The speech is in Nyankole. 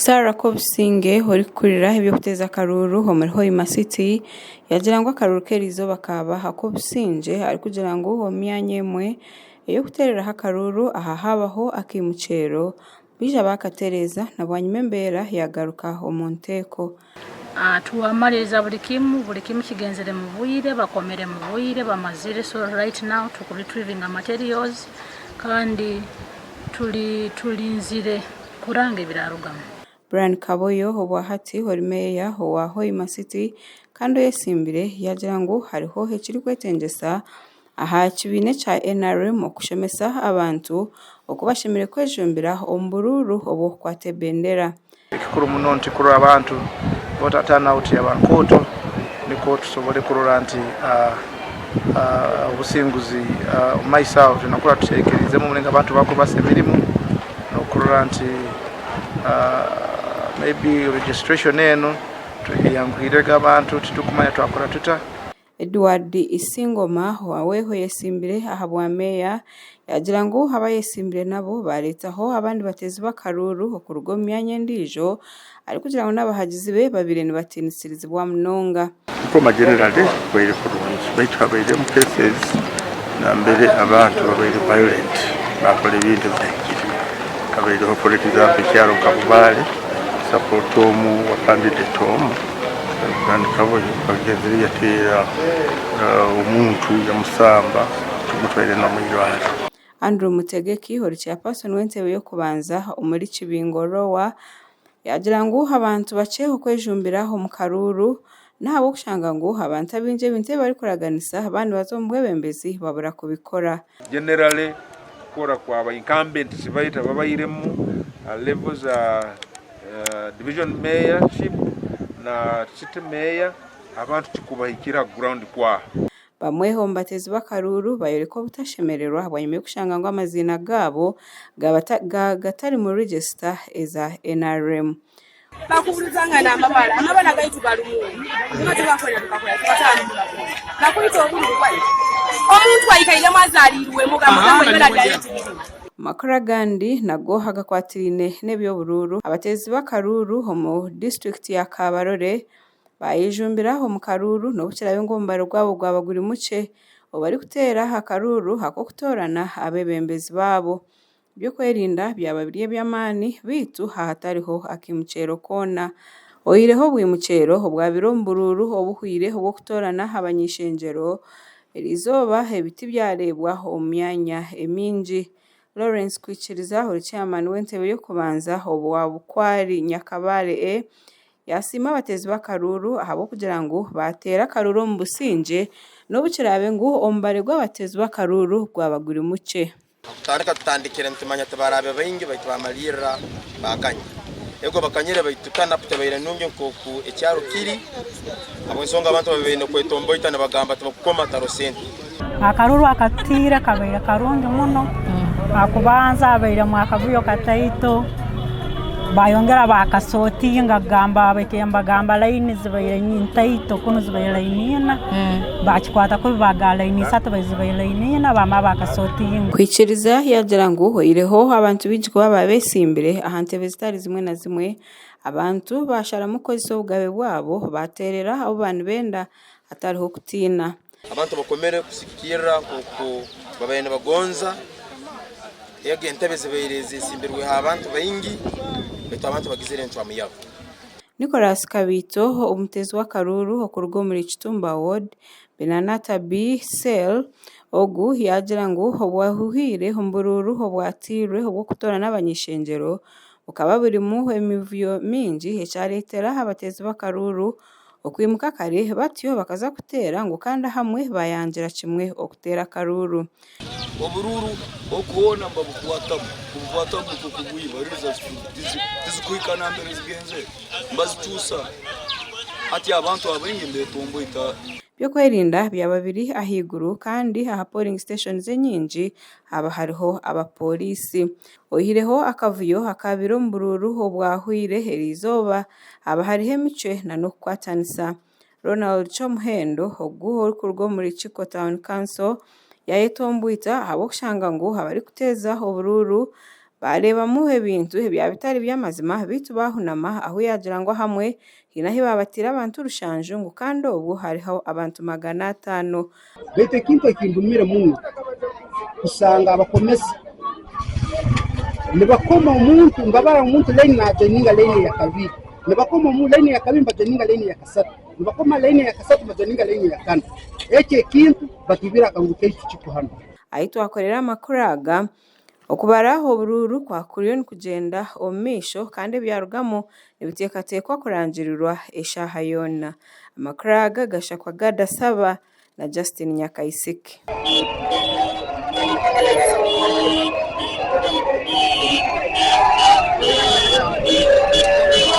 Sarah Kobusinge orikukurira eby'okuteeza akaruuru omuri Hoima City yaagira ngu akaruuru k'eriizooba kaaba ak'obusingye arikugira ngu omu myanya emwe ey'okuteereraho akaruuru aha haabaho akaimukyero baija baakatereeza na bwanyima embeera yaagaruka omu nteeko. Twamaliriza buri kimu, buri kimu kigenzere mu bwire, bakomere mu bwire, bamazire so right now turi ku retrievinga materials kandi turi turinzire kuranga ebirarugamu. Brian Kaboyo obwahati ori meeya owa Hoima City kandi oyesimbire yaagira ngu hariho ekirikwetengyesa aha kibiina ekya NRM okushomesa abantu oku bashemereire kwejumbira omu buruuru obw'okukwata ebendera. Ekikuru muno nti kurora abantu voter turnout yaba nkooto nikwo tusobole kurora nti obusinguzi omu maiso aho twine kurora tutekereizemu omulingo abantu bakubasa emirimu n'okurora nti maybe registration enu eyanguhirege abantu titukumanya twakora tuta. Edward Isingoma we oyesimbire ahabwa meeya yaagira ngu abayesimbire nabo baareetaho abandi bateezi b'akaruuru okuruga omu myanya endiijo arikugira ngu n'abahagizi be babaire nibatiinisirizibwa munonga. Nkooma generally kubaire kurungi baitu habairemu cases nambere abantu babaire violent bakora ebintu ebitahikire. Habaireho for example ekyaro nka Bubaale support omu wa candidate omu Brian Kaboyo agenzire yateera omuntu yamusamba tumutwaire n'omwirwarro. Andrew Mutegeki ori chairperson w'entebe y'okubanza omuri Kibingo Lower yaagira ngu abantu bakye okwejumbira omu karuuru n'ahabw'okushanga ngu abantu abaingi ebintu ebi barikuraganisa baaba nibaza omu bwebembezi babura kubikora. Generally kukora kwa ba incumbents baitu ababairemu aha level za division mayorship na city mayor abantu tikubahikire aha ground kwaha. Bamwe omu bateezi b'akaruuru bayoreka obutashemererwa bwanyima y'okushanga ngu amaziina gaabo gatari mu register eza NRM. Bakuburizangana amabara, amabara gaitu garimu nigo tibakora tukakora tibasaana tibakora bakwita oburu bwaitu omuntu aikairemu azaariirwemu ogamba ngu ibara ryaitu tibirimu. Amakuru agandi nago agakwatiraine n'eby'oburuuru, abateezi b'akaruuru omu disiturikiti ya Kabarole bayejumbira omu karuuru n'obu kiraabe ngu omubaro gwabo gwaba guri mukye obu barikuteera akaruuru ak'okutoorana abeebembezi baabo. Eby'okwerinda byaba biri eby'amaani beitu hahatariho akaimukyero koona. Oihireho obwimukyero obwabaire omu buruuru obuhweire obw'okutoorana abany'eishengyero, eriizooba ebi tibyareebwa omu myanya emingi. Lawrence Kwikiriza ori chairman w'entebe y'okubanza obwa Bukwari Nyakabale A Yaasiima abateezi b'akaruuru ahabw'okugira ngu baateera akaruuru omu busingye n'obu kiraabe ngu omubare gw'abateezi b'akaruuru gwaba guri mukye. Kutandika tutandikire nitumanya tibaraabe baingi baitu baamariirira baakanya. Ego bakanyire baitu turn up tebaire nungi nk'oku ekyaro kiri ahabw'ensonga abantu babaire baine kwetomboita nibagamba tibakukoma taro sente. Akaruuru akatutaire kabaire karungi muno, akubanza habairemu akavuyo kataito, bayongera bakasotinga kugamba nibagamba layini zibaire ntaito kunu zibaire layini ina, bakikwata kubi bagamba layini isatu baitu zibaire layini ina bamara bakasotinga. Kwikiriza yaagira ngu oihireho abantu baingi kuba baabesimbire aha ntebe zitari zimwe na zimwe, abantu baasharamu kukozesa obugabe bwabo baateerera abu baanibenda hatariho kutiina. Abantu bakomere kusigikirra nk'oku babaire nibagonza. Ego entebe zibaire zesimbirweho abantu baingi, baitu abantu bagizire encwamu yabo. Nicholas Kabiito, omuteezi w'akaruuru okuruga omuri Kitumba Ward, Binanata B Cell, ogu yaagira ngu obwahuhaire omu buruuru obwateirwe obw'okutoorana abany'eishengyero bukaba burimu emivuyo mingi ekyareetera abateezi b'akaruuru Okwimuka kare batyo bakaza kuteera ngu kandi ahamwe bayangira kimwe okuteera akaruuru. Oburuuru oku hoona nibabukwatamu, kubukwatamu nikwo kubwiba, results tizikuhika nambere zigenzere, nibazikyusa. Hati abantu abaingi nibetomboita. Eby'okwerinda byaba biri ahaiguru kandi aha polling stations enyingi haba hariho abapooriisi. Oihireho akavuyo akaabaire omu buruuru obwahweire eriizooba, Haba hariho emicwe n'okukwatanisa. Ronald Kyomuhendo ogu orikuruga omuri Kiko Town Council yayetombwita ahabw'okushanga ngu abarikuteeza oburuuru Baareebamu ebintu ebyaba bitari by'amazima beitu baahunama ahu yaagira ngu ahamwe haine ahu baabatiire abantu rushanju ngu kandi obwo hariho abantu 500. Beitu ekintu ekindumire muno kusanga abakomesa nibakoma omuntu nibabara omuntu layini najoininga layini eya kabiri nibakoma omuntu layini eya kabiri nibajoininga layini eya kasatu nibakoma layini eya kasatu nibajoininga layini eya kana ekyo ekintu batwibire akaruru kaitu kikuhana. Ahi twakorera amakuru aga, Okubara oburuuru kwakuriyo nikugyenda omu maisho kandi ebyarugamu nibiteekateekwa kurangirirwa eshaaha yoona. Amakuru aga gashakwa Gada Saba na Justine Nyakaisiki.